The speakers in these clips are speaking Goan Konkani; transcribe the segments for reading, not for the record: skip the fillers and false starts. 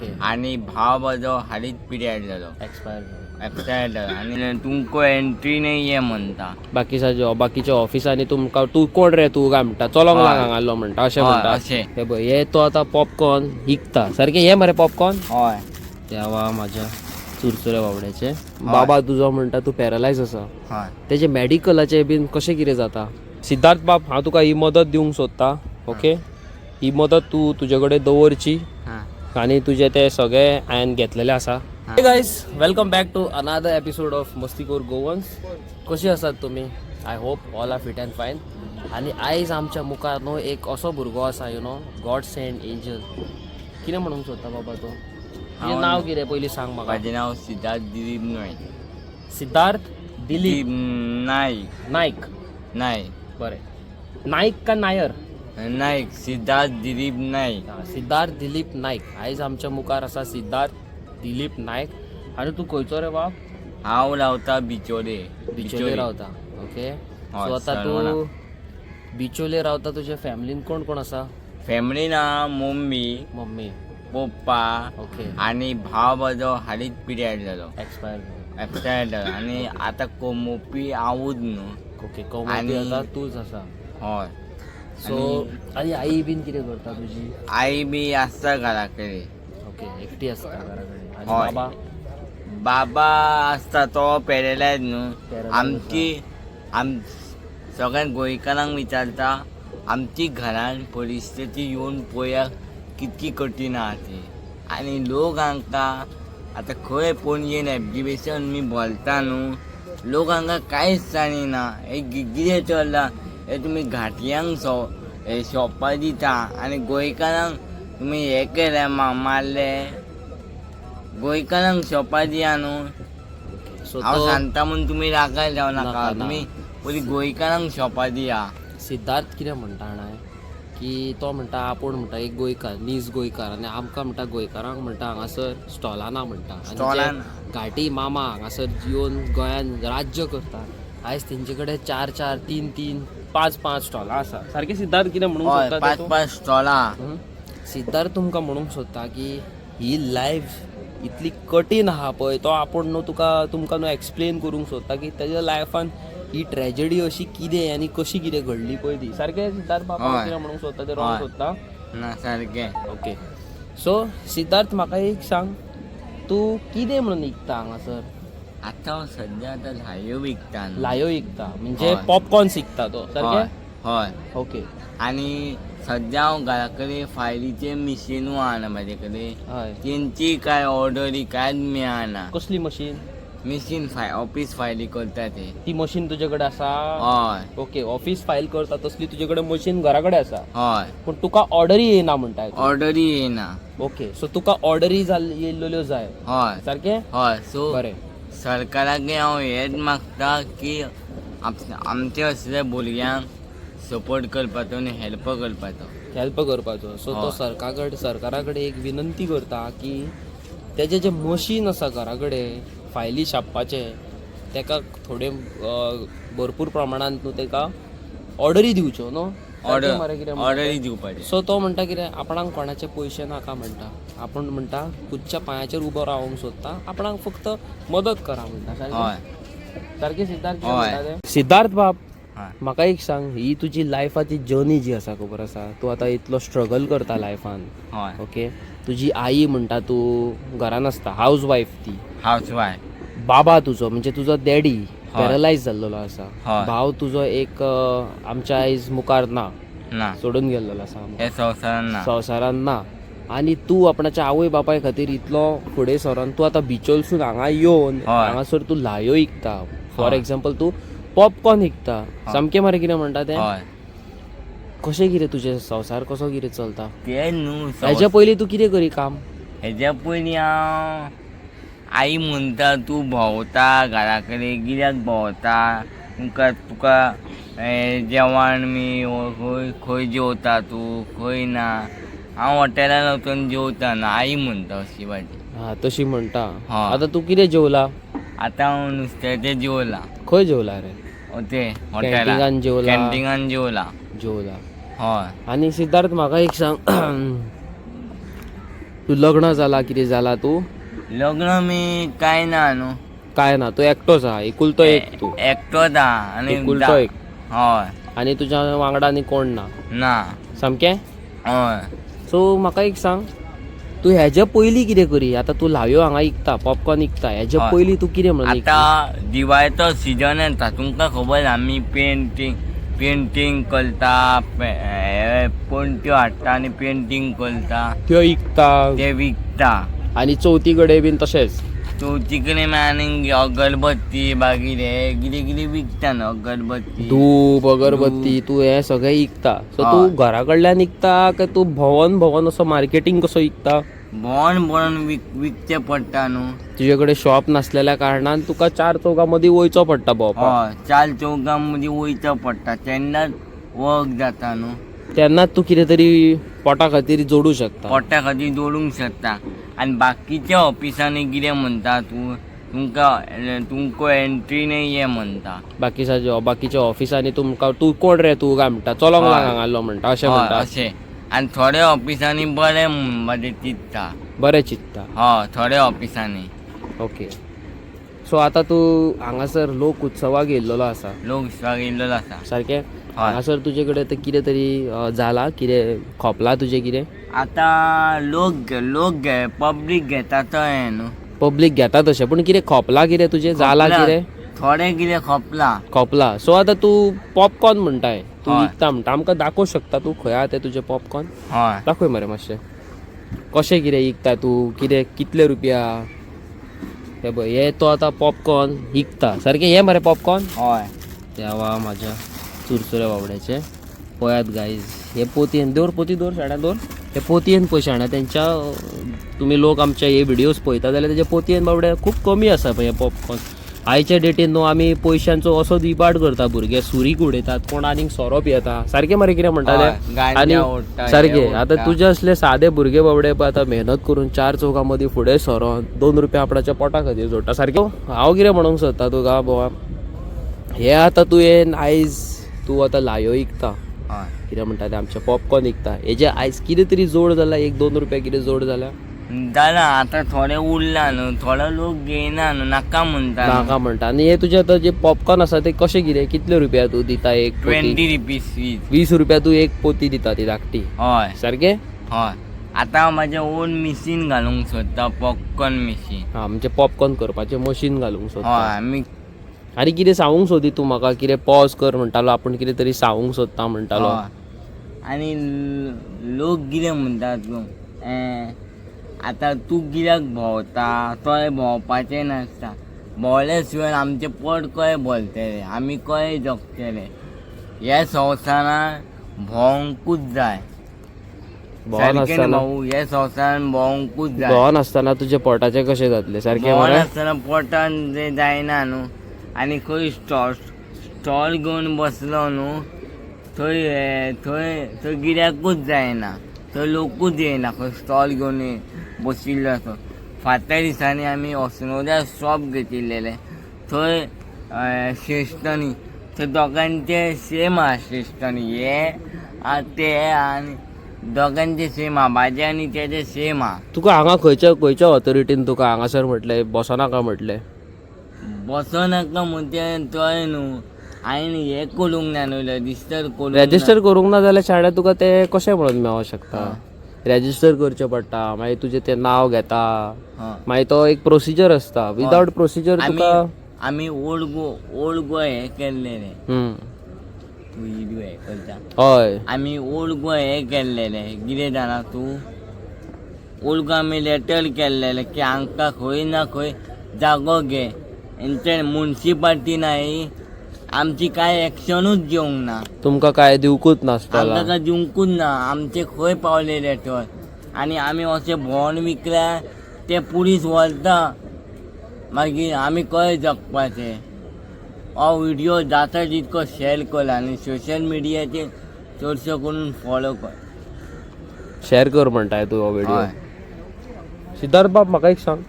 ओके. आनी भाव म्हजो हालींच पिड्यार जालो. एक्सपायर जालो. एक्सपायर जालो आनी तुमकां एंट्री नाही ये म्हणटा. बाकी बाकीच्या ऑफिसांनी तुमकां तूं कोण रे तूं काय म्हणटा, चलोंक हय. लाग हांगासरलो म्हणटा, अशें हय, म्हणटा. अशें. हे पळय, हे तो आतां पॉपकॉर्न विकता सारकें. हे मरे पॉपकॉर्न. हय. देवा माझ्या चुरचुरे बाबड्याचे. बाबा तुजो म्हणटा तूं पॅरलायज आसा. हय. तेजे मॅडिकलाचें बीन कशें कितें जाता? सिद्धार्थ बाब, हांव तुका ही मदत दिवंक सोदता. ओके, ही मदत तूं तुजे कडेन दवरची हां. आनी तुजें तें सगळें हांवें घेतलेलें आसा. Hey guys, welcome back to another episode of Mastikoor Goans. कशी आसात तुमी? I hope all are fit and fine. आनी आयज आमच्या मुखार न्हू एक असो भुरगो आसा, you know, God send angel. कितें म्हणूंक सोदता बाबा तूं? तुजें नांव कितें पयलीं सांग म्हाका. माझे नाव सिद्धार्थ दिलीप नाईक. सिद्धार्थ दिलीप नाईक. नाईक. नाईक. बरें, नाईक का नायर? नाईक, सिद्धार्थ दिलीप नाईक. हा, सिद्धार्थ दिलीप नाईक. आयज आमच्या मुखार आसा सिद्धार्थ दिलीप नाईक. आनी तूं खंयचो रे बाब? हांव रावता बिचोले. बिचोले रावता. ओके, सो आतां सरवणा. तूं बिचोले रावता. तुज्या फॅमिलीन कोण कोण आसा? फॅमिली ना, मम्मी, मम्मी, पप्पा ओके आनी भाव म्हजो हालींच पिड्यार जालो. एक्सपायर जालो. एक्सपायर जालो आनी आतां कमोवपी हांवूच न्हू. ओके, कमोवपी आतां तूंच आसा. हय. सो आनी आई बीन कितें करता तुजी? आई बी आसता घरा कडेन. ओके, एकटी आसता घरा कडेन. आनी हय. बाबा? बाबा आसता तो पॅरलायज न्हू. Paralyzed. आमची आम सगळ्या गोंयकारांक विचारता, आमची घरान परिस्थिती येवन पळया कितकी कठीण आहा ती. आनी लोक हांकां आतां खंय पणजेन एग्जिबिशन मी भोंवता न्हू, लोक हांकां कांयच जाणिना हें कितें चल्लां हें. तुमी घाटयांक सो हे शॉपां दिता आनी गोंयकारांक तुमी हें केलें, मारले. गोंयकारांक शॉपां दिया न्हू. ओके, सो हांव तो सांगता म्हूण तुमी रागार जावं नाका, नाका. ना. तुमी पयलीं गोंयकारांक शॉपां दिया. सिद्धार्थ कितें म्हणटा जाणा की तो म्हणटा आपूण म्हणटा एक गोंयकार, नीज गोंयकार, आनी आमकां म्हणटा गोंयकारांक म्हणटा हांगासर स्टॉलां ना म्हणटा. आनी स्टॉलां जे ना. घाटी मामा हांगासर येवन गोंयान राज्य करता, आयज तेंचे कडेन 4 4 3 3 5 5 स्टॉलां आसा. सारकें सिद्धार्थ कितें म्हणूंक हय. सोदता ते 5 तूं? 5 स्टॉलां. सिद्धार्थ तुमकां म्हणूंक सोदता की ही लायफ इतली कठीण आहा पळय, तो आपूण न्हू तुका तुमकां न्हू एक्सप्लेन करूंक सोदता की तेज्या लायफान ही ट्रेजडी अशी कितें आनी कशी कितें घडली पळय ती. सारकें सिद्धार्थ बाबा, हय. कितें म्हणूंक सोदता तें रोंग हय. सोदता? ना, सारकें. ओके, सो सिद्धार्थ, म्हाका एक सांग, तूं कितें म्हणून विकता हांगासर? आतां हांव सद्या आतां ल्हायो विकता न्हू. लायो विकता म्हणजे हय. पॉपकॉर्न्स विकता तो, हय. सारकें? हय. ओके. आनी सद्या हांव घरा कडेन फायलीचें मिशिनूय आहा म्हाजे कडेन. हय. तेंची कांय ऑर्डरी कांयच मेळना. कसली मशीन? मिशीन फाय ऑफीस फायली करता ते. ती मशीन तुजे कडेन आसा? हय. ओके, ऑफीस फायल करता तसली तुजे कडेन मशीन घरा कडेन आसा. हय. पूण तुका ऑर्डरी येयना म्हणटा तूं. ऑर्डरी येयना. ओके, सो तुका ऑर्डरी येयल्ल्यो जाय. हय. सारकें? हय, सो बरें. सरकाराक हांव हेच मागता की आमचे असले भुरग्यांक सपोर्ट करपाचो आनी हेल्प करपाचो. हेल्प करपाचो. सो तो हय. सरकारा कडेन एक विनंती करता की तेजें जें मशीन आसा घरा कडेन फायली छापपाचें, तेका थोडे भरपूर प्रमाणान न्हू तेका ऑर्डरी दिवच्यो न्हू. ऑर्डर मरे कितें म्हणटा? ऑर्डरी दिवपाची. सो तो म्हणटा कितें, आपणाक कोणाचे पयशे नाका म्हणटा, आपूण म्हणटा खुदच्या पांयाचेर उबो रावंक सोदता, आपणाक फक्त मदत करा म्हणटा. सारकें? हय. सारकें सिद्धार्थ कितें हय. म्हणटा तें? सिद्धार्थ बाब, हय. म्हाका एक सांग, ही तुजी लायफाची जर्नी जी आसा खबर आसा, तूं आतां इतलो स्ट्रगल करता लायफान. हय. ओके, तुजी आई म्हणटा तूं घरान आसता, हावज वायफ ती. House wife. बाबा तुजो म्हणजे तुजो डॅडी पॅरलायज जाल्लेलो आसा. हय. भाव तुजो एक आमच्या आयज मुखार ना. ना. सोडून गेल्लेलो आसा आमकां. हे संवसारान ना. संवसारान ना. आनी तूं आपणाच्या आवय बापाय खातीर इतलो फुडें सरोन तूं आतां बिचोलसून हांगा येवन हय. हांगासर तूं ल्हायो विकता. फॉर हय. एग्जाम्पल तूं पॉपकॉर्न विकता. सामकें मरे कितें म्हणटा तें? हय. कशें कितें तुजें संवसार कसो कितें चलता? ते न्हू. हेज्या पयलीं तूं कितें करी काम? हेज्या पयलीं हांव, आई म्हणटा तूं भोंवता घरा कडेन कित्याक भोंवता, तुका तुका जेवण बी खंय खंय जेवता तूं, खंय ना. हांव हॉटेलान वचून जेवता ना, आई म्हणटा अशी म्हाजी. हा, तशी म्हणटा. हय. आतां तूं कितें जेवला? आतां हांव नुस्त्याचें जेवलां. खंय जेवला रे? ते हॉटेलान. कॅन्टिनान जेवला? कॅन्टिनान जेवला. जेवला. हय. आनी सिद्धार्थ, म्हाका एक सांग, तूं लग्न जाला कितें जाला तूं? लग्न मी काय ना न्हू. काय ना, तूं एकटोच आहा, एकुलतो एक तूं? एकटोच आहा आनी एकुलतो एक. हय. आनी तुज्या वांगडा आनी कोण ना? ना. सामकें? हय. सो म्हाका एक सांग, तूं हेज्या पयलीं कितें करी? आतां तूं ल्हायो हांगा इकता, पॉपकॉर्न इकता, हेज्या पयलीं तूं कितें म्हणून इकता? आतां दिवाळेचो सिजन येता, तुमकां खबर आमी पेंटींग पेंटींग करता, पणट्यो हाडटा आनी पेंटींग करता. त्यो इकता. ते विकता. आनी चवथी कडेन बीन तशेंच? चवथी कडेन आनी अगरबत्ती, मागीर हे कितें कितें विकता न्हू, अगरबत्ती, धूप, अगरबत्ती, तूं हें सगळें इकता. सो तूं घरा कडल्यान इकता काय तूं भोंवन भोंवन असो मार्केटींग कसो इकता? भोंवन भोंवन विकचें पडटा न्हू. तुजे कडेन शॉप नासलेल्या कारणान तुका चार चौगां मदीं वयचो पडटा भोंवपाक. हय, चार चौगां मदीं वयचो पडटा, तेन्नाच वर्क जाता न्हू. तेन्नाच तूं कितें तरी पोटा खातीर जोडूं शकता. पोटा खातीर जोडूंक शकता. आनी बाकीच्या ऑफिसांनी कितें म्हणटा, तूं तुमकां तुमकां एंट्री नाही ये म्हणटा. बाकीच्या बाकीच्या ऑफिसांनी तुमकां तूं कोण रे तूं काय म्हणटा, चलोंक लाग हांगासरलो म्हणटा, अशें म्हणटा? अशें. आनी थोड्या ऑफिसांनी बरें म्हणपाचें चिंत्ता. बरें चिंत्ता. हय, थोड्या ऑफिसांनी. ओके, सो आतां तूं हांगासर लोक उत्सवाक येयल्लो आसा. लोक येयल्लो आसा. सारकें? हांगासर तुजे कडेन आतां कितें तरी जालां, कितें खोपलां तुजें कितें? आतां लोक लोक पब्लीक घेता तो न्हू. पब्लीक घेता तशें, पूण कितें खोपलां कितें तुजें जालां कितें? थोडें कितें खोपलां. खोपलां. सो आतां तूं पॉपकॉर्न म्हणटाय, तूं विकता म्हणटा, आमकां दाखोवंक शकता तूं खंय आहा तें तुजें पॉपकॉर्न? हय. दाखय मरे मातशें, कशें कितें विकता तूं, कितें कितले रुपया? हे पळय, हे तो आतां पॉपकॉर्न विकता सारकें, हे मरे पॉपकॉर्न? हय. देवा म्हाज्या चुरचुरे बाबड्याचे. पळयात गायज, हे पोतयेन दवर, पोती दवर, शाण्या दवर, हे पोतयेन पळय शाण्या तेंच्या. तुमी लोक आमचे हे व्हिडियोज पळयता जाल्यार तेजे पोतयेन बाबडे खूब कमी आसा पळय हे पॉपकॉर्न. आयच्या डेटीन न्हू आमी पयशांचो असो इबाड करता, भुरगे सुरीक उडयतात, कोण आनीक सोरो पियेता, सारकें मरे कितें म्हणटा ते? आनी सारकें आतां तुजे असले सादे भुरगे बाबडे पळय आतां मेहनत करून चार चौगां मदीं फुडें सरोन 2 रुपया आपणाच्या पोटा खातीर जोडटा, सारकें? हांव कितें म्हणूंक सोदता तुका बाबा, हे आतां तुवें आयज तूं आतां ल्हायो इकता, कितें म्हणटा ते आमचें पॉपकॉर्न इकता, हेजे आयज कितें तरी जोड जाला, 1-2 रुपया कितें जोड जाला? जाला, आतां थोडे उरला न्हू, थोडो लोक घेयना न्हू, नाका म्हणटा. नाका म्हणटा. आनी हे तुजें आतां जे पॉपकॉर्न आसा ते कशें कितें, कितले रुपया तूं दिता एक? 20 रुपीज. 20 रुपया तूं एक पोती दिता ती धाकटी? हय. सारकें? हय. आतां हांव म्हाजें ओन मिशीन घालूंक सोदता, पॉपकॉर्न मिशीन. हा, म्हणजे पॉपकॉर्न करपाचें मशीन घालूंक सोदता. हय. आनी कितें सांगूंक सोदी तूं म्हाका, कितें पॉज कर म्हणटालो आपूण, कितें तरी सांगूंक सोदता म्हणटालो. आनी लोक कितें म्हणटा तूं, आतां तूं कित्याक भोंवता, थंय भोंवपाचें नासता, भोंवले शिवाय आमचें पोट कशें भरतलें, आमी कशें जगतले? ह्या संवसारान भोंवकूच जाय. सारकें भाऊ, ह्या संवसारान भोंवकूच जाय. भोंवन आसतना तुजें पोटाचें कशें जातलें, सारकें? भोंवन आसतना पोटान तें जायना न्हू. आनी खंय स्टॉल घेवन बसलो न्हू, थंय थंय थंय गिऱ्याकूच जायना, थंय लोकूच येयना खंय स्टॉल घेवन बशिल्लो आसा. फाटल्या दिसांनी आमी अस्नोड्या शॉप घेतिल्लेलें, थंय श्रेश्ठनी, थंय दोगांचे सेम आहा, श्रेश्ठनी हे आहा ते आनी दोगांचे सेम आहा, म्हाजे आनी तेजे सेम आहा. तुका हांगा खंयच्या खंयच्या ऑथॉरिटीन तुका हांगासर म्हटलें बसोनाका म्हटलें? बसोनाका म्हणजे थंय न्हू हांवें हें करूंक ना न्हू, रजिस्टर करूंक. रजिस्टर करूंक ना जाल्यार शाण्या तुका तें कशें म्हणून मेळोंक शकता? रजिस्टर करचें पडटा, मागीर तुजें तें नांव घेता, मागीर तो एक प्रोसिजर आसता, विदावट प्रोसिजर तुका. आमी ओल्ड गोवा हें केल्लेलें. तूं व्हिडियो हें करता? हय. आमी ओल्ड गोवा हें केल्लेलें, कितें जाणा तूं, ओल्ड गोवा आमी लेटर केल्लेलें की हांकां खंय ना खंय जागो घे, हेंचे मुन्सिपाल्टी नाही आमची कांय एक्शनूच घेवंक ना. तुमकां कांय दिवकूच नासतला. आमकां कांय दिवंकूच ना. आमचे खंय पावले लेटर, आनी आमी अशें भोंवन विकल्यार ते पुलीस व्हरता, मागीर आमी कशें जगपाचें? हो व्हिडियो जाता तितको शेअर कर आनी सोशल मिडियाचेर चडसो करून फॉलो कर. शेअर कर म्हणटाय तूं हो व्हिडियो? सिद्धार्थ बाब, म्हाका एक सांग,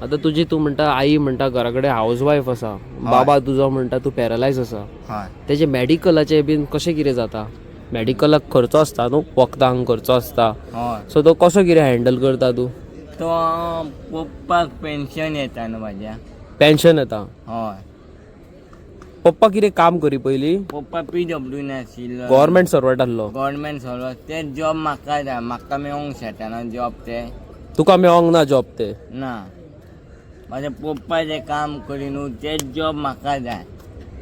आतां तुजी तूं म्हणटा आई म्हणटा घरा कडेन हावज वायफ आसा, बाबा तुजो म्हणटा तूं पॅरलायज आसा, तेजें मॅडिकलाचें बीन कशें कितें जाता? मेडिकलाक खर्चो आसता न्हू, वखदांक खर्चो आसता. हय. सो तो कसो कितें हँडल करता तूं? तो पप्पाक पेन्शन येता न्हू म्हाज्या. पेन्शन येता? हय. पप्पा कितें काम करी पयलीं? पप्पा पीडब्ल्यू आशिल्लो. गव्हर्मेंट सर्वंट आसलो. Government servant. ते जॉब म्हाका जाय, म्हाका मेळोंक शकना जॉब ते. तुका मेळोंक ना जॉब ते? ना, म्हाज्या पप्पा जे काम करी न्हू तेच जॉब म्हाका जाय.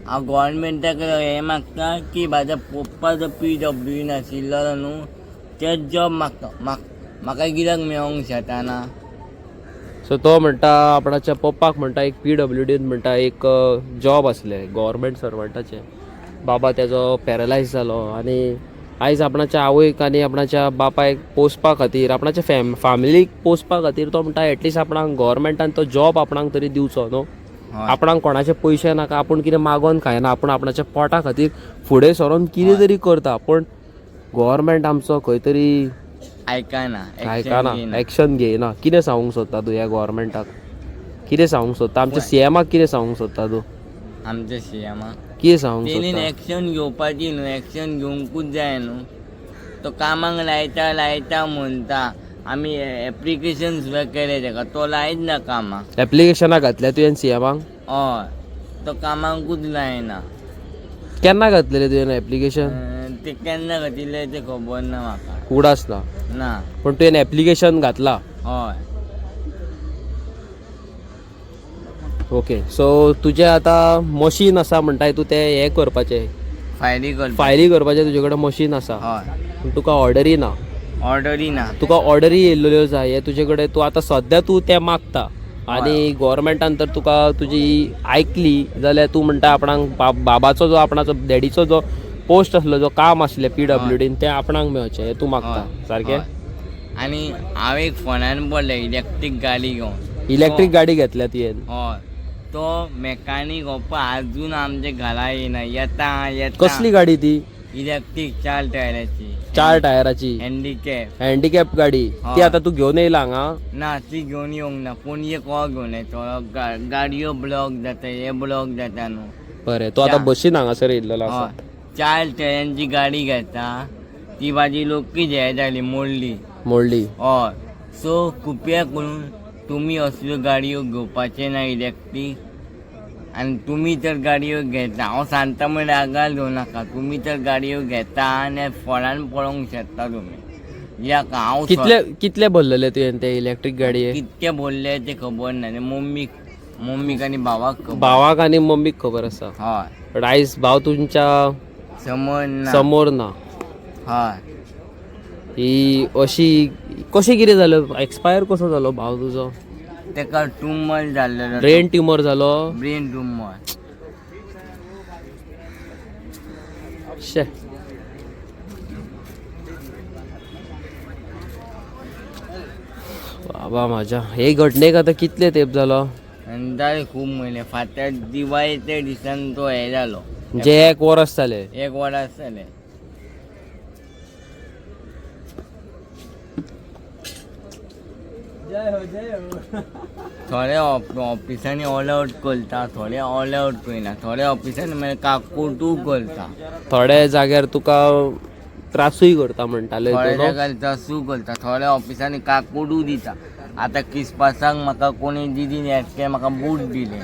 हांव गव्हर्मेंटा कडेन हें मागता की म्हाज्या पप्पा जो पीडब्ल्यू आशिल्लो न्हू तेच जॉब म्हाका म्हाका कित्याक मेळोंक शकना. सो तो म्हणटा आपणाच्या पप्पाक म्हणटा एक पीडब्ल्यूडीन म्हणटा एक जॉब आसलें गव्हर्मेंट सर्वंटाचें. बाबा तेजो पॅरलायज जालो आनी आयज आपणाच्या आवयक आनी आपणाच्या बापायक पोसपा खातीर, आपणाच्या फामिलीक पोसपा खातीर तो म्हणटा एटलिस्ट आपणाक गव्हर्मेंटान तो जॉब आपणाक तरी दिवचो न्हू. हय. आपणाक कोणाचे पयशे नाका, आपूण कितें मागोन खायना, आपूण आपणाच्या पोटा खातीर फुडें सरोन कितें तरी करता, पूण गव्हर्मेंट आमचो खंय तरी आयकना. आयकना, एक्शन घेयना. कितें सांगूंक सोदता तूं ह्या गव्हर्मेंटाक? कितें सांगूंक सोदता आमच्या सीएमाक? कितें सांगूंक सोदता तूं? आमच्या सीएमाक कितें सांगूंक तेणीन सोदता? एक्शन घेवपाची न्हू, एक्शन घेवंकूच जाय न्हू. तो कामाक लायता लायता म्हणटा, आमी एप्लिकेशन सुद्दां केलें तेका, तो लायच ना कामाक. एप्लिकेशनां घातल्या तुवें सीएमाक? हय, तो कामाकूच लायना. केन्ना घातलेलें तुवें एप्लिकेशन? ते केन्ना घातिल्लें तें खबर ना म्हाका. उगडास ना? ना. पूण तुवें एप्लिकेशन घातलां? हय. ओके, सो तुजें आतां मशीन आसा म्हणटाय तूं, तें हें करपाचें? फायली करपा. फायली करपाचें तुजे कडेन मशीन आसा? हय. पूण तुका ऑर्डरी ना? ऑर्डरी ना. तुका ऑर्डरी येयल्ल्यो जाय, हे तुजे कडेन तूं आतां सद्या तूं तें मागता आनी गव्हर्मेंटान तर तुका तुजी आयकली जाल्यार तूं म्हणटा आपणाक बाबाचो जो आपणाचो डॅडीचो जो पोस्ट आसलो, जो काम आसलें पीडब्ल्यूडीन, तें आपणाक मेळचें हें तूं मागता. सारकें? हय. आनी हांव एक फोनान पडलें इलेक्ट्रीक गाडी घेवन. इलेक्ट्रीक गाडी घेतल्या तुवें? हय. तो मेकानीक हो पळय आजून आमच्या घरा येयना, येता येता. कसली गाडी ती? इलेक्ट्रीक 4 टायराची. 4 टायराची? हँडिकॅप. हँडिकॅप गाडी ती हय. आतां तूं घेवन येयला हांगा? ना, ती घेवन येवंक ना, पणजे कोण घेवन येतलो? गाडयो ब्लॉक जाता, हे ब्लॉक जाता न्हू. बरें, तूं आतां बशीन हांगासर येयल्लो आसा? हय, 4 टायरांची गाडी घेता, ती म्हाजी लोकीच हे जाली, मोडली. मोडली. हय. सो कृपया करून तुमी असल्यो गाडयो घेवपाचे ना इलेक्ट्रीक. आनी तुमी तर गाडयो घेता, हांव सांगता म्हण रागार घेवं नाका, तुमी तर गाडयो घेता आनी फोणान पळोवंक शकता तुमी, कित्याक हांव कितले कितले भरलेले तुवें ते इलेक्ट्रीक गाडये? कितके बोलले ते खबर ना, ते मम्मीक आनी भावाक खबर. भावाक आनी मम्मीक खबर आसा? हय. बट आयज भाव तुमच्या समोर ना. समोर ना. हय. ही अशी कशें कितें जालें, एक्सपायर कसो जालो भाव तुजो? तेका ट्युमर जाल्लो. ब्रेन ट्युमर जालो? Brain tumour. शे. बाबा माझ्या, हे घटनेक आतां कितले तेंप जालो? आनी खूब म्हयने, फात्यार दिवाळेच्या दिसान तो हे जालो. म्हणजे 1 वरस जालें? 1 वरस जालें. थोडे ऑफिसांनी ऑल आउट करता, थोडे ऑल आउट करिना, थोडे ऑफिसांनी मागीर काकूटू करता. थोड्या जाग्यार तुका त्रासूय करता म्हणटाले थोड्या तूं न्हू? जाग्यार त्रासूय करता, थोड्या ऑफिसांनी काकूटू दिता. आतां क्रिस्पासाक म्हाका कोणी दिदीन एकटे म्हाका बूट दिले,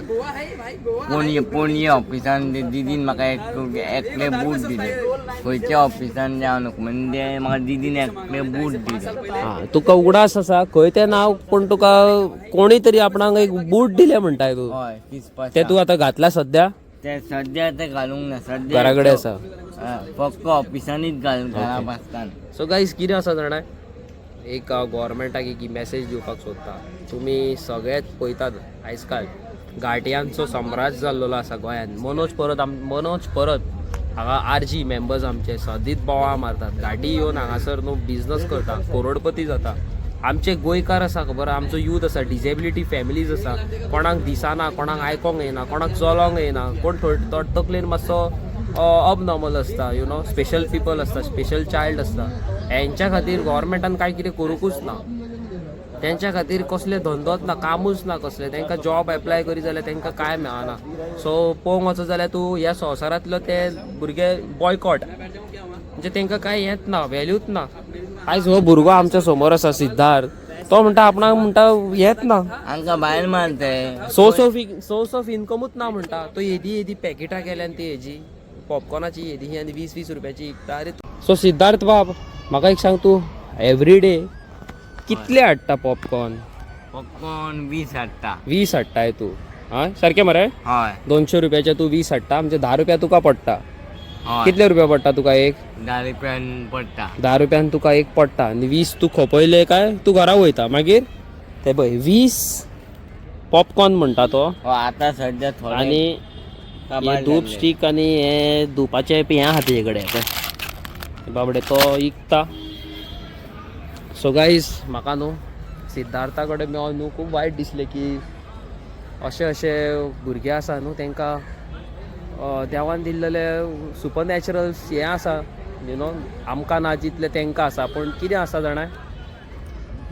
पणजे पणजे ऑफिसान दिदीन म्हाका एकले बूट दिले. खंयच्या ऑफिसान ते हांव नको, म्हणजे म्हाका दिदीन एकले बूट दिले. आं, तुका उगडास आसा खंय तें नांव, पूण तुका कोणी तरी आपणाक एक बूट दिले म्हणटाय तूं? हय, क्रिस्पासाक. ते तूं आतां घातला सद्या? ते सद्या ते घालूंक ना सद्या. घरा कडेन आसा? फक्त ऑफिसांनीच घाल, घरा आसतना. सो गायज, कितें आसा जाणा, एक गव्हर्मेंटाक एक मॅसेज दिवपाक सोदता. तुमी सगळेच पळयतात आयज काल घाटयांचो सम्राट जाल्लो आसा गोंयांत मनोज परब. मनोज परब हांगा आरजी मेंबर्स आमचे सदीत बोवाळ मारतात, गाडी येवन हांगासर न्हू बिजनस करता, करोडपती जाता. आमचे गोंयकार आसा खबर आहा, आमचो यूथ आसा, डिजेबिलिटी फॅमिलीज आसा, कोणाक दिसना, कोणाक आयकोंक येना, कोणाक चलोंक येना, कोण थोडे तकलेन मातसो अबनॉर्मल आसता, you know, special people आसता, स्पेशल चायल्ड आसता. हेंच्या खातीर गव्हर्मेंटान कांय कितें करूंकूच ना. तेंच्या खातीर कसले धंदोच ना, कामूच ना कसले. तांकां जॉब एप्लाय करी जाल्यार तांकां कांय मेळना. सो पळोवंक वचत जाल्यार तूं ह्या संवसारांतलो ते भुरगे बॉयकॉट म्हणजे तांकां कांय हेंच ना, व्हॅल्यूच ना. आयज हो भुरगो आमच्या समोर आसा सिद्धार्थ, तो म्हणटा आपणाक म्हणटा हेंच ना. आमकां भायर मारताय. सोर्स ऑफ इन्कमूच ना म्हणटा तो. येदी येदी पॅकेटां केल्यान ती हेजी पॉपकॉर्नाची येदी आनी 20-20 रुपयाची विकता. अरे, सो सिद्धार्थ बाब, म्हाका एक सांग, तूं एवरी डे कितले हाडटा पॉपकॉर्न? पॉपकॉर्न 20 हाडटा. 20 हाडटाय तूं? आं, सारकें मरे? हय. 200 रुपयाचे तूं 20 हाडटा, म्हणजे 10 रुपया तुका पडटा. हय. कितले रुपया पडटा तुका एक? 10 रुपयान पडटा. 10 रुपयान तुका एक पडटा आनी 20 तूं खपयले काय तूं घरा वयता. मागीर ते पळय, 20 पॉपकॉर्न म्हणटा तो. हय, आतां सद्या थोडे आनी काबार हे धूप जाल्ले. स्टीक आनी हे धुपाचे हें आहा तेजे कडेन पळय, बाबडे तो इकता. सो गायज, म्हाका न्हू सिद्धार्था कडेन मेळोन न्हू खूब वायट दिसलें की अशे अशे भुरगे आसा न्हू, तांकां देवान दिल्लेले सुपर नॅचरल हें आसा, you know, आमकां ना जितलें तांकां आसा. पूण कितें आसा जाणा,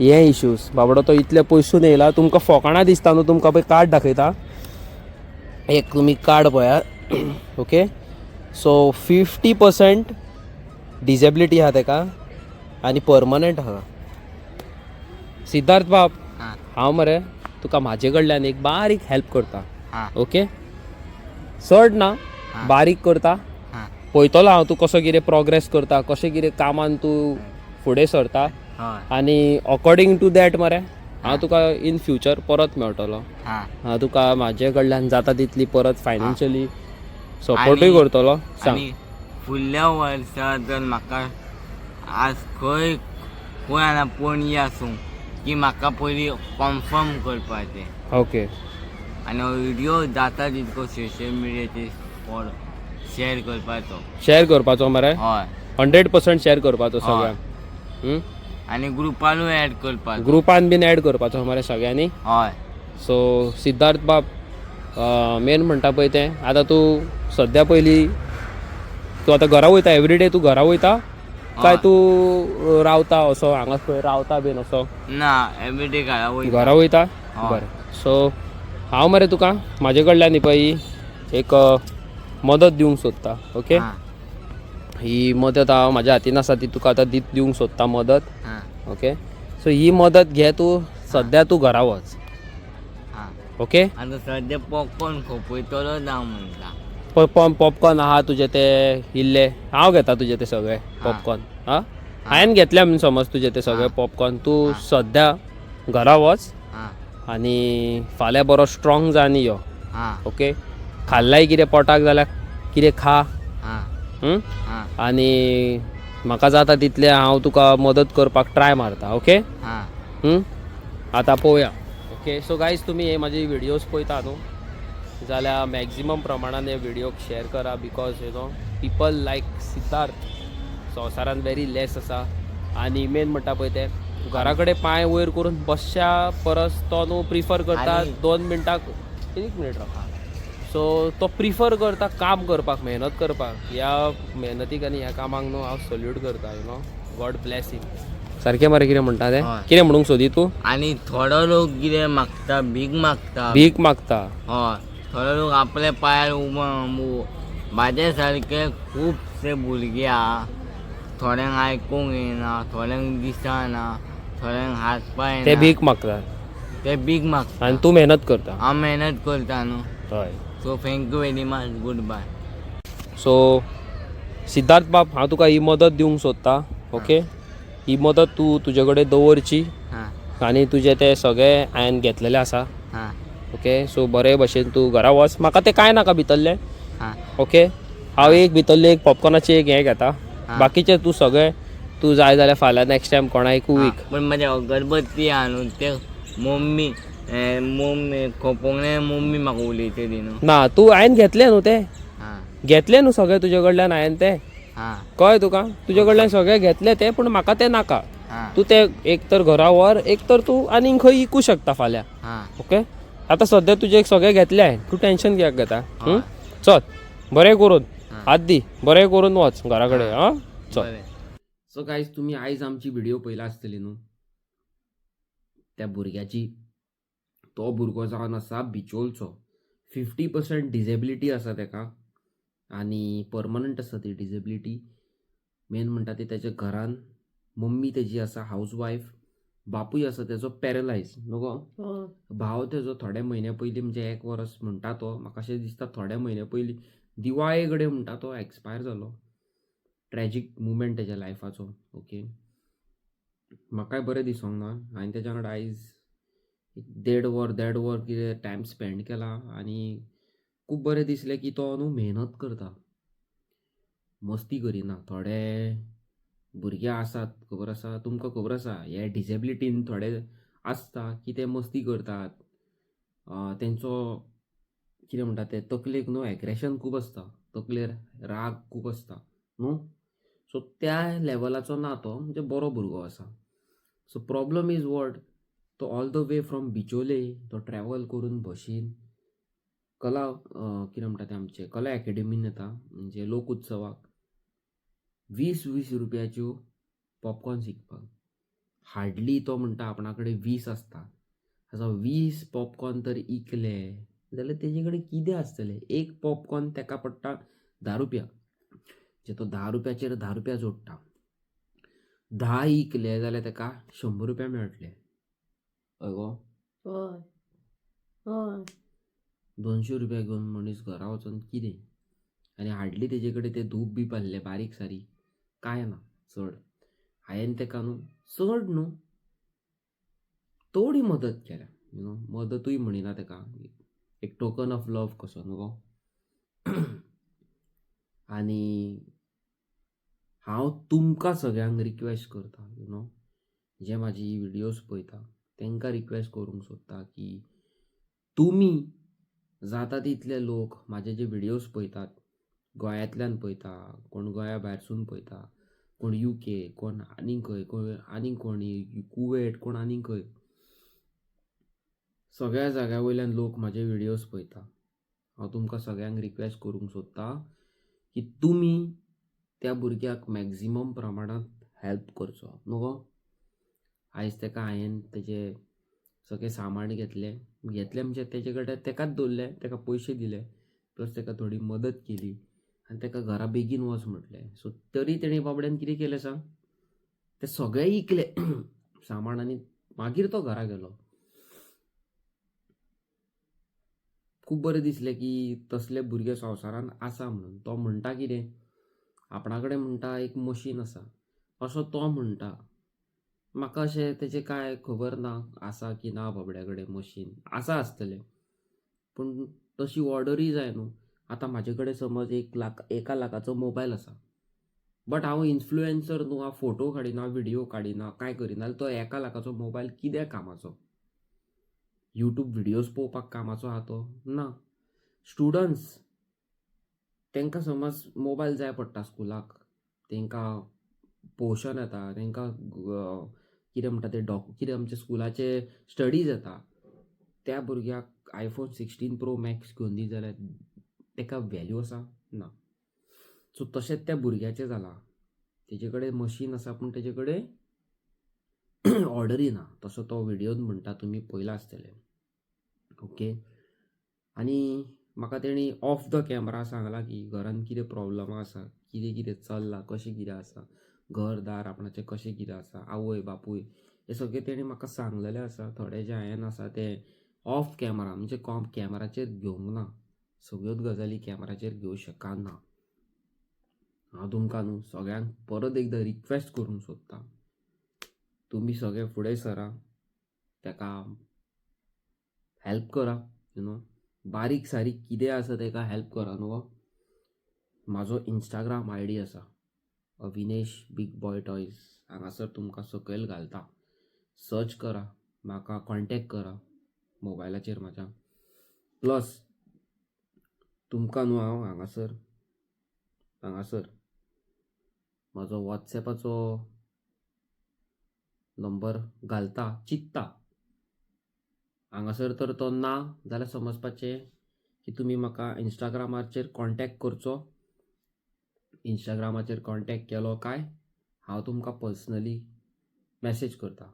हे इश्यूज. बाबडो तो इतले पयसून येयला. तुमकां फोकाणां दिसता न्हू, तुमकां पळय कार्ड दाखयता एक, तुमी कार्ड पळयात. ओके, सो 50% डिजेबिलिटी आहा तेका आनी परमनंट आहा. सिद्धार्थ बाब, हां. हांव मरे तुका म्हाजे कडल्यान एक बारीक हेल्प करता. हां. ओके, चड ना, हां. बारीक करता. हां. पळयतलो हांव तूं कसो कितें प्रोग्रेस करता, कशें कितें कामान तूं फुडें सरता. हय. आनी अकॉर्डिंग टू that मरे हांव तुका इन फ्युचर परत मेळटलो. हां. हांव तुका म्हाजे कडल्यान जाता तितली परत फायनान्शियली सपोर्टूय करतलो. सांग. आनी फुडल्या वर्सा जर म्हाका आज खंय खंय आनी पणजे आसूं की म्हाका पयलीं कन्फर्म करपाचें. आनी हो व्हिडियो जाता तितको सोशल मिडियाचेर फॉलो शेअर करपाचो. शेअर करपाचो मरे? हय. 100% शेअर करपाचो हय. सगळ्यांक, हम्म? आनी ग्रुपानूय एड करपाचो. ग्रुपान बीन एड करपाचो मरे सगळ्यांनी? हय. सो सिद्धार्थ बाब, मेन म्हणटा पळय तें, आतां तूं सद्या पयलीं तूं आतां घरा वयता, एवरीडे तूं घरा वयता काय हय. तूं रावता असो हांगा खंय रावता बीन असो? ना, एवरीडे घरा वयता. घरा वयता? हय. बरें, सो हांव मरे तुका म्हाजे कडल्यान न्ही पळय ही एक मदत दिवंक सोदता, ओके? हां. ही मदत हांव म्हाज्या हातीन आसा ती तुका आतां दिवंक सोदता मदत. हां. ओके, सो ही मदत घे तूं, सद्या तूं घरा वच. हां. ओके. आतां सद्या पॉपकॉर्न खोपयतलो हांव म्हणटा. पॉपकॉर्न आहा तुजे ते इल्ले हांव घेता तुजे ते सगळे पॉपकॉर्न. हां, हांवें घेतले म्हूण समज तुजे ते सगळे पॉपकॉर्न. तूं सद्या घरा वच हां. आनी फाल्यां बरो स्ट्रॉंग जा आनी यो. हां. ओके, खाल्लाय कितें पोटाक जाल्यार कितें खा. हां. हम्म? हां. आनी म्हाका जाता तितलें हांव तुका मदत करपाक ट्राय मारता, ओके? हां. हम्म? आतां पळोवया. ओके, सो गायज, तुमी हे म्हाजे व्हिडियोज पळयता न्हू जाल्यार मॅक्झिमम प्रमाणान हे व्हिडियोक शेअर करा, because people like Siddharth संवसारान व्हेरी लेस आसा. आनी मेन म्हणटा पळय तें, घरा कडेन पांय वयर करून बसच्या परस तो न्हू प्रिफर करता 2 मिनटां, एक मिनीट राव. सो तो प्रिफर करता काम करपाक, मेहनत करपाक. ह्या मेहनतीक आनी ह्या कामाक न्हू हांव सल्यूट करता. God bless him. सारकें मरे कितें म्हणटा तें? हय. कितें म्हणूंक सोदी तूं? आनी थोडो लोक कितें मागता, भीक मागता. भीक मागता. हय, थोडो लोक आपल्या पांयार उबो. म्हाजे सारके खुबशे भुरगे आहा, थोड्यांक आयकूंक येना, थोड्यांक दिसना, थोड्यांक हात पांय ते ना. भीक मागतात. ते भीक मागता. आनी तूं मेहनत करता. हांव मेहनत करता न्हू. हय. So thank you very much, good bye. So Siddharth बाब, हांव तुका ही मदत दिवंक सोदता, ओके? ही मदत तूं तुजे कडेन दवरची. हां. आनी तुजे ते सगळे हांवें घेतलेले आसा. हां. ओके, सो बरे भशेन तूं घरा वच. म्हाका तें कांय नाका भितरलें. हां. ओके, हांव एक भितरलें एक पॉपकॉर्नाचें एक हें घेता. हां. बाकीचें तूं सगळें तूं जाय जाल्यार फाल्यां नेक्स्ट टायम कोणाकूय वीक. पण म्हाजे अगरबत्ती आहा न्हू, ते मम्मी मम्मी खोपोंक जाय, मम्मी म्हाका उलयतली न्हू. ना, तूं हांवें घेतलें न्हू तें. हां. घेतलें न्हू सगळें तुजे कडल्यान हांवें तें. हां. कळ्ळें तुका? तुजे कडल्यान सगळें घेतलें तें, पूण म्हाका तें नाका. हां. तूं तें एक तर घरा व्हर, एक तर तूं आनीक खंय इकूं शकता फाल्यां. हां. ओके, आतां सद्या तुजें सगळें घेतलें हांवें, तूं टेंशन कित्याक घेता? हय. चल, बरें करून. हां. हात दी, बरें करून वच घरा कडेन. आं, चल. बरें. सो गायज, तुमी आयज आमची व्हिडिओ पळयला आसतली न्हू त्या भुरग्याची. तो भुरगो जावन आसा बिचोलचो. 50% डिजेबिलिटी आसा तेका आनी परमनंट आसा ती डिजेबिलिटी. मेन म्हणटा ती तेच्या घरान मम्मी तेजी आसा हावज वायफ, बापूय आसा तेजो पॅरलायज न्हू गो. हय. भाव तेजो थोड्या म्हयन्या पयलीं, म्हणजे एक वर्स म्हणटा तो, म्हाका अशें दिसता थोड्या म्हयन्या पयलीं दिवाळे कडेन म्हणटा तो एक्सपायर जालो. ट्रॅजीक मुमेंट तेज्या लायफाचो. ओके, म्हाकाय बरें दिसोंक ना. हांवें तेज्या वांगडा आयज एक देड वर कितें टायम स्पेंड केला आनी खूब बरें दिसलें की तो न्हू मेहनत करता, मस्ती करिना. थोडे भुरगे आसात, खबर आसा तुमकां, खबर आसा, हे डिसेबिलिटीन थोडे आसता की ते मस्ती करतात. तेंचो कितें म्हणटा ते तकलेक न्हू एग्रेशन खूब आसता, तकलेर राग खूब आसता न्हू. सो त्या लेवलाचो ना तो, म्हणजे बरो भुरगो आसा. सो प्रॉब्लम is what, तो all the way from Bicholim तो ट्रॅवल करून बशीन कला कितें म्हणटा तें आमचें कला एकेडमीन येता, म्हणजे लोक उत्सवाक 20-20 रुपयाच्यो पॉपकॉर्न्स विकपाक. हार्डली तो म्हणटा आपणा कडेन 20 आसता. आतां 20 पॉपकॉर्न तर इकले जाल्यार तेजे कडेन कितें आसतलें? एक पॉपकॉर्न तेका पडटा 10 रुपया, म्हणजे तो 10 रुपयाचेर 10 रुपया जोडटा. 10 इकले जाल्यार तेका 100 रुपया मेळटले. हय गो? हय हय. 200 रुपया घेवन मनीस घरा वचोन कितें? आनी हार्डली तेजे कडेन ते धूप बी आहले बारीक सारीक, कांय ना चड. हांवें तेका न्हू चड न्हू थोडी मदत केल्या, you know, मदतूय म्हणिना तेका, एक टोकन ऑफ लव कसो न्हू गो. आनी हांव तुमकां सगळ्यांक रिक्वेस्ट करता, you know, जे म्हाजी विडियोज पळयता तांकां रिक्वेस्ट करूंक सोदता की तुमी जाता तितले लोक म्हाजे जे विडियोज पळयतात, गोंयांतल्यान पळयता कोण, गोंया भायरसून पळयता कोण, युके कोण, आनीक खंय कोण, आनीक कोण कुवेट कोण, आनीक खंय, सगळ्या जाग्या वयल्यान लोक म्हाजे विडियोज पळयता. हांव तुमकां सगळ्यांक रिक्वेस्ट करूंक सोदता की तुमी त्या भुरग्याक मॅक्झिमम प्रमाणांत हेल्प करचो न्हू गो. आयज तेका हांवें तेजें सगळें सामान घेतलें, घेतलें म्हणजे तेजे कडेन तेकाच दवरलें, तेका पयशे दिले, प्लस तेका थोडी मदत केली आनी तेका घरा बेगीन वच म्हटलें. सो तरी तेणी बाबड्यान कितें केलें सांग, तें सगळें इकलें सामान आनी मागीर तो घरा गेलो. खूब बरें दिसलें की तसले भुरगे संवसारान आसा म्हणून. तो म्हणटा कितें, आपणा कडेन म्हणटा एक मशीन आसा असो तो म्हणटा. म्हाका अशें तेजें कांय खबर ना आसा की ना बाबड्या कडेन मशीन आसा आसतलें, पूण तशी ऑर्डरूय जाय न्हू. आतां म्हाजे कडेन समज 1 लाख, 1 लाखाचो मोबायल आसा, बट हांव इन्फ्लुएन्सर न्हू, हांव फोटो काडिना, विडियो काडिना, कांय करिना, जाल्यार तो 1 लाखाचो मोबायल कित्याक कामाचो? युट्यूब विडियोज पळोवपाक कामाचो आहा तो ना. स्टुडंट्स तांकां समज मोबायल जाय पडटा स्कुलाक, तांकां पोर्शन येता, तांकां कितें म्हणटा ते डॉक कितें आमच्या स्कुलाचे स्टडीज येता, त्या भुरग्याक आयफोन 16 प्रो मॅक्स घेवन दी जाल्यार ताका व्हॅल्यू आसा ना. सो तशेंच त्या भुरग्याचें जालां, तेजे कडेन मशीन आसा पूण तेजे कडेन ऑर्डरी ना, तसो तो विडियोन म्हणटा, तुमी पळयलां आसतलें. ओके, आनी म्हाका तेणी ऑफ the camera सांगलां की घरान कितें प्रॉब्लमा आसा, कितें कितें चल्लां, कशें कितें आसा, घर दार आपणाचें कशें कितें आसा, आवय बापूय, हें सगळें तेणी म्हाका सांगलेलें आसा. थोडें जें हांवें आसा तें ऑफ कॅमरा, म्हणजे कॅमराचेर घेवंक ना, सगळ्योच गजाली कॅमराचेर घेवंक शकना. हांव तुमकां न्हू सगळ्यांक परत एकदां रिक्वेस्ट करूंक सोदता, तुमी सगळे फुडें सरा, ताका हेल्प करा, you know, बारीक सारीक कितें आसा ताका हेल्प करा न्हू गो. म्हाजो इंस्टाग्राम आयडी आसा अविनेश बीग बॉय टॉयज, हांगासर तुमकां सकयल घालता, सर्च करा, म्हाका कॉन्टेक्ट करा मोबायलाचेर म्हाज्या. प्लस तुमकां न्हू हांव हांगासर म्हाजो वॉट्सॅपाचो नंबर घालता चिंत्ता. हांगासर तर तो ना जाल्यार समजपाचें की तुमी म्हाका इंस्टाग्रामाचेर कॉन्टेक्ट करचो. इंस्टाग्रामाचेर कॉन्टेक्ट केलो काय हांव तुमकां पर्सनली मॅसेज करता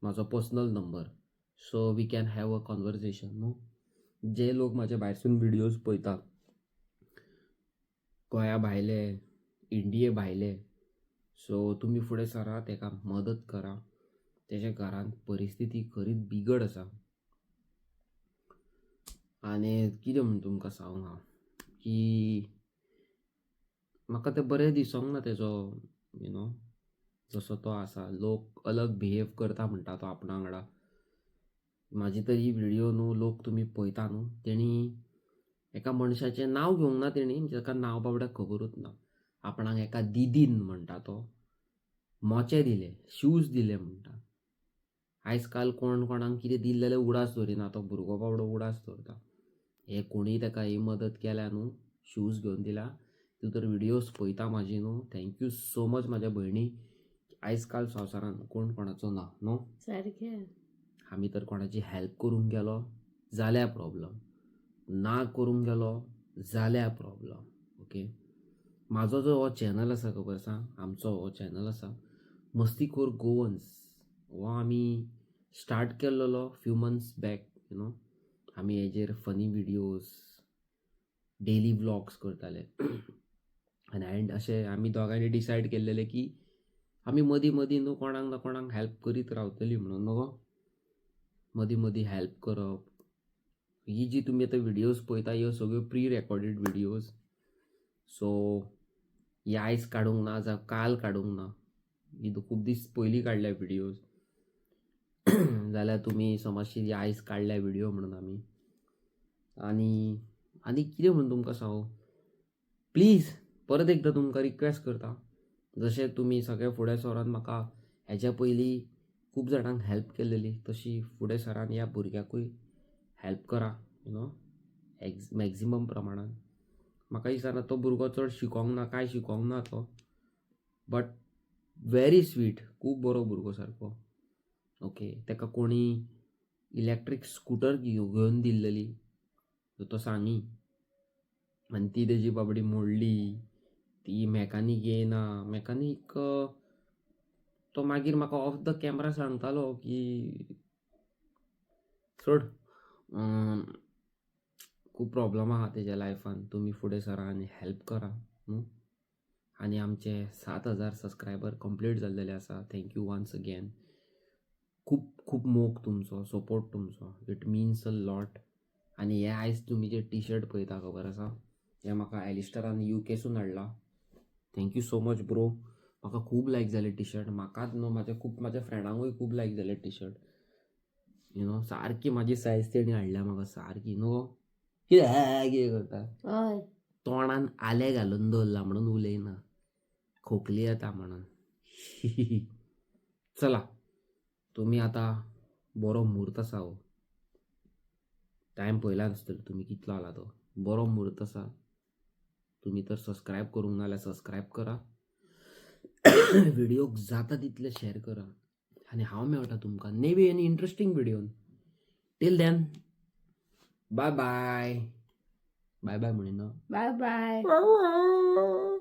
म्हाजो personal number, so we can have a conversation न्हू. जे लोक म्हाजे भायरसून विडियोज पळयता, गोंया भायले, इंडिये भायले, सो तुमी फुडें सरा, ताका मदत करा. तेज्या घरांत परिस्थिती खरीच बिगड आसा. आनी कितें म्हूण तुमकां सांगू हांव की म्हाका तें बरें दिसोंक ना तेजो जसो तो आसा. लोक अलग बिहेव करता म्हणटा तो आपणा वांगडा. म्हाजी तर ही व्हिडियो न्हू लोक तुमी पळयता न्हू, तेणी एका मनशाचें नांव घेवंक ना, तेणी ताका नांव बाबड्याक खबरूच ना. आपणाक एका दिदीन म्हणटा तो मोचे दिले, शूज दिले म्हणटा. आयज काल कोण कोणाक कितें दिलें जाल्यार उगडास दवरिना, तो भुरगो बाबडो उगडास दवरता. हे कोणीय ताका ही मदत केल्या न्हू, शूज घेवन दिला, तूं तर व्हिडियोज पळयता म्हाजी न्हू, thank you so much म्हाज्या भयणी. आयज काल संवसारान कोण कोणाचो ना न्हू. सारकें. आमी तर कोणाची हेल्प करूंक गेलो जाल्यार प्रॉब्लम, ना करूंक गेलो जाल्यार प्रॉब्लम. ओके, म्हाजो जो हो चॅनल आसा, खबर आसा, आमचो हो चॅनल आसा मस्तीखोर गोवन्स, हो आमी स्टार्ट केल्लो फ्यू मंथ्स बॅक. आमी हेजेर फनी व्हिडियोज, डेली व्लॉग्स करताले. आनी हांवें अशें आमी दोगांनी डिसायड केल्लेलें की आमी मदीं मदीं न्हू कोणाक ना कोणाक हेल्प करीत रावतलीं म्हणून. न्हू गो, मदीं मदीं हेल्प करप. ही जी तुमी आतां व्हिडियोज पळयता, ह्यो सगळ्यो प्री रेकॉर्डेड व्हिडियोज. सो ही आयज काडूंक ना जावं काल काडूंक ना, ही खूब दीस पयलीं काडल्या व्हिडियोज. जाल्यार तुमी समजशी ही आयज काडल्या व्हिडियो म्हणून आमी. आनी आनी कितें म्हणून तुमकां सांगू, प्लीज परत एकदां तुमकां रिक्वेस्ट करता, जशें तुमी सगळे फुडें सरोन म्हाका हेज्या पयलीं खूब जाणांक हेल्प केलेली, तशी फुडें सरान ह्या भुरग्याकूय हेल्प करा, एक्स मॅक्झिमम प्रमाणान. म्हाका दिसना तो भुरगो चड शिकोंक ना, कांय शिकोंक ना तो, बट व्हेरी स्वीट, खूब बरो भुरगो सारको. ओके, ताका कोणी इलेक्ट्रीक स्कुटर घेवन दिल्लेली, तो सांगी, आनी ती तेजी बाबडी मोडली. ती मॅकानीक येयना. मॅकानीक तो मागीर म्हाका ऑफ the camera सांगतालो की सोड, खूब प्रॉब्लम आहा तेज्या लायफान, तुमी फुडें सरा आनी हेल्प करा न्हू. आनी आमचे 7000 सबस्क्रायबर कंप्लीट जाल्लेले आसा. Thank you once again. खूब खूब मोग तुमचो, सपोर्ट तुमचो, it means a lot. आनी हे आयज तुमी जे टी शर्ट पळयता, खबर आसा, हे म्हाका एलिस्टरान युकेसून हाडला. Thank you so much bro. म्हाका खूब लायक जाले टी शर्ट. म्हाकाच न्हू, म्हाज्या खूब म्हाज्या फ्रेंडांकूय खूब लायक जाले टी शर्ट. सारकी म्हाजी सायज तेणी हाडल्या म्हाका सारकी. न्हू, कितें कितें करता? हय. तोंडान आलें घालून दवरला म्हणून उलयना, खोकली येता म्हणून. चला, तुमी आतां बरो म्हूर्त आसा हो. टायम पळयला नासतलो तुमी कितलो जाला तो. बरो म्हूर्त आसा. तुमी तर सबस्क्रायब करूंक ना जाल्यार सबस्क्रायब करा, व्हिडियोक जाता तितले शेअर करा, आनी हांव मेळटा तुमकां नेवी आनी इंट्रस्टींग व्हिडियोन. Till then, bye bye. Bye bye म्हणिना. Bye bye. Bye.